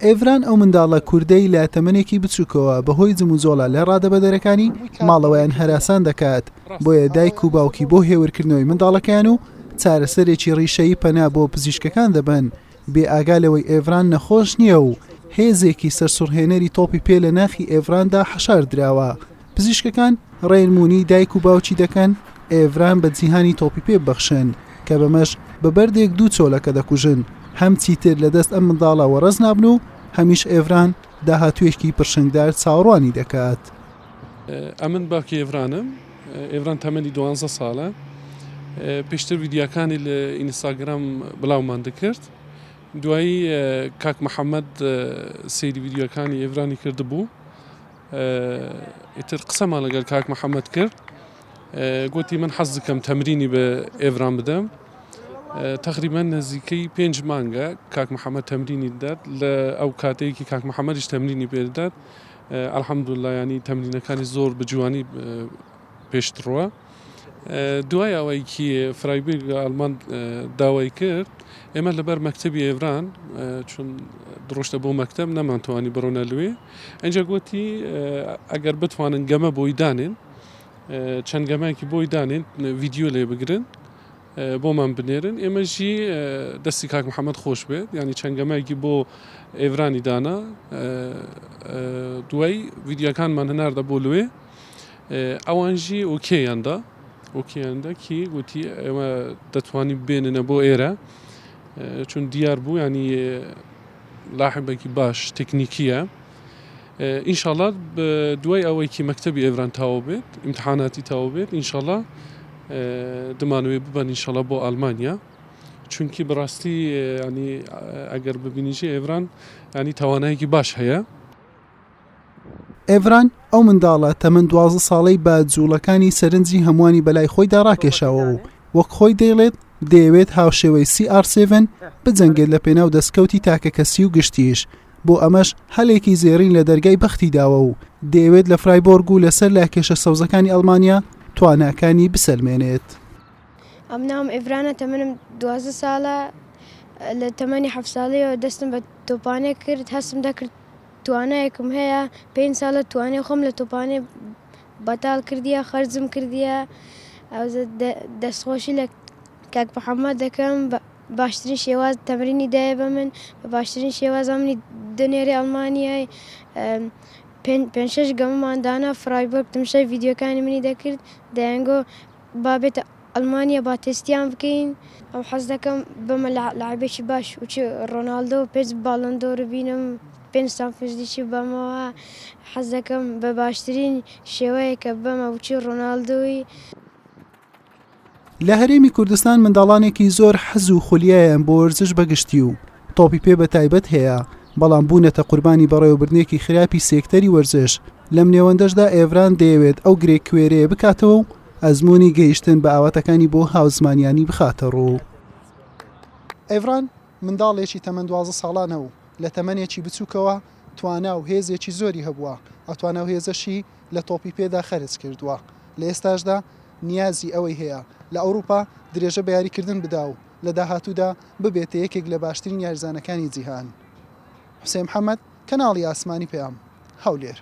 ئێڤران ئەو منداڵە کوردەی لە تەمەنێکی بچووکەوە بەهۆی جموجۆڵە لە ڕادەبەدەرەکانی ماڵەوەیان هەراسان دەکات، بۆیە دایک و باوکی بۆ هێورکردنەوەی منداڵەکەیان و چارەسەرێکی ڕیشەیی پەنا بۆ پزیشکەکان دەبەن، بێ ئاگا لەوەی ئێڤران نەخۆش نییە و هێزێکی سەرسوڕهێنەری تۆپی پێ لە ناخی ئێڤراندا حەشار دراوە. پزیشکەکان ڕێنموونی دایک و باوکی دەکەن ئێڤران بە جیهانی تۆپی پێ ببەخشن، کە بەمەش بە بەردێک دوو چۆلەکە دەکوژن، هەم چیتر لە دەست ئەم منداڵە وەڕەز نابن و هەمیش ئێڤران داهاتوویەکی پرشنگدار چاوەڕوانی دەکات. ئەمن باوکی ئێڤرانم، ئێڤران تەمەنی دوانزە ساڵە، پێشتر ڤیدیاکانی لە ئینستاگرام بڵاومان دەکرد، دوایی کاک محەممەد سەیری ڤیدیۆکانی ئێڤرانی کردبوو، ئیتر قسەمان لەگەڵ کاک محەممەد کرد، گوتی من حەز دەکەم تەمرینی بە ئێڤران بدەم، تەقریبەن نزیکەی پێنج مانگە کاک محەممەد تەمرینی دەدات، لە ئەو کاتەیەکی کاک محەممەدیش تەمرینی پێ دەدات، الحمدللە یانی تەمرینەکانی زۆر بە جوانی پێشتڕوە. دوای ئەوەی کی فرایبورگ ئەلمان داوای کرد ئێمە لەبەر مەکتەبی ئێڤران چون دڕۆشتە بۆ مەکتەب نەمانتوانی بڕۆنە لوێ ئەنجا گوتی ئەگەر بتوانن گەمە بۆی دانێن چەند گەمایکی بۆی دانێن ڤیدیۆ لێ بگرن بۆمان بنێرن ئێمەژی دەستی کاک محەممەد خۆش بێت ینی چەند گەمایکی بۆ ئێڤرانی دانا دوای ڤیدیۆکانمان هەناردە بۆ لوێ ئەوانژی ئۆکێیان دا ئۆکێیان دا کی گوتی ئێمە دەتوانین بێننە بۆ ئێرە چون دیار بوو ینی لاحبێکی باش تەکنیکیە ئینشاءاللە دوای ئەوەی کی مەکتەبی ئێڤران تاو بێت ئیمتحاناتی تاو بێت ئینشاءاللە دمانەوێ ببەن ئینشاءاللە بۆ ئەلمانیا چونکی بەڕاستی ینی ئەگەر ببینیژی ئێڤران ینی توانایەکی باش هەیە. ئێڤران، ئەو منداڵە تەمەن 12 ساڵەی بە جووڵەکانی سەرنجی هەمووانی بەلای خۆیدا ڕاکێشاوە و وەک خۆی دەیڵێت دەیەوێت هاوشێوەی سی ئاڕ سێڤن بجەنگێت لە پێناو دەستکەوتی تاکەکەسی و گشتیش، بۆ ئەمەش هەلێکی زێڕین لە دەرگای بەختی داوە و دەیەوێت لە فرایبۆرگ و لەسەر لاکێشە سەوزەکانی ئەڵمانیا تواناکانی بسەلمێنێت. ئەم ناوم ئێڤرانە تەمەنم 12 ساڵە لە تەمەنی حەفت ساڵیەوە دەستم بە تۆپانێ کرد هەستم دەکرد توانایەکم هەیە پێنج ساڵە توانای خۆم لە تۆپانێ بەتاڵ کردیە خەرجم کردیە دەستخۆشی لە کاک محەممەد دەکەم باشترین شێواز تەمرینی دایە بە من بە باشترین شێواز منی دەنێرێ ئەڵمانیای پێنج شەش گەمەمان دانا فرایبۆرگ تمشای ڤیدیۆکانی منی دەکرد دەیانگۆ با بێتە ئەڵمانیا با تێستیان بکەین. ئەم حەز دەکەم بمە لاعبێکی باش و چ ڕۆناڵدۆ پێنج باڵۆن دۆر بینم پێنج چامپیۆنز لیگی بەمەوە حەز دەکەم بە باشترین شێوەیە کە بمە و چ ڕۆناڵدۆی. لە هەرێمی کوردستان منداڵانێکی زۆر حەز و خولیایان بۆ وەرزش بە گشتی و تۆپی پێ بە تایبەت هەیە، بەڵام بوونەتە قوربانی بەڕێوەبردنێکی خراپی سێکتەری وەرزش، لەم نێوەندەشدا ئێڤران دەیەوێت ئەو گرێ کوێرەیە بکاتەوە و ئەزموونی گەیشتن بە ئاواتەکانی بۆ هاوزمانیانی بخاتەڕوو. ئێڤران منداڵێکی تەمەن 12 ساڵانە و لە تەمەنێکی بچووکەوە توانا و هێزێکی زۆری هەبووە، ئەو توانا و هێزەشی لە تۆپی پێدا خەرج کردووە، لە ئێستاشدا نیازی ئەوەی هەیە لە ئەوروپا درێژە بە یاریکردن بدا و لە داهاتوودا ببێتە یەکێک لە باشترین یاریزانەکانی جیهان. حوسێن محەمەد، کەناڵی ئاسمانی پەیام، هەولێر.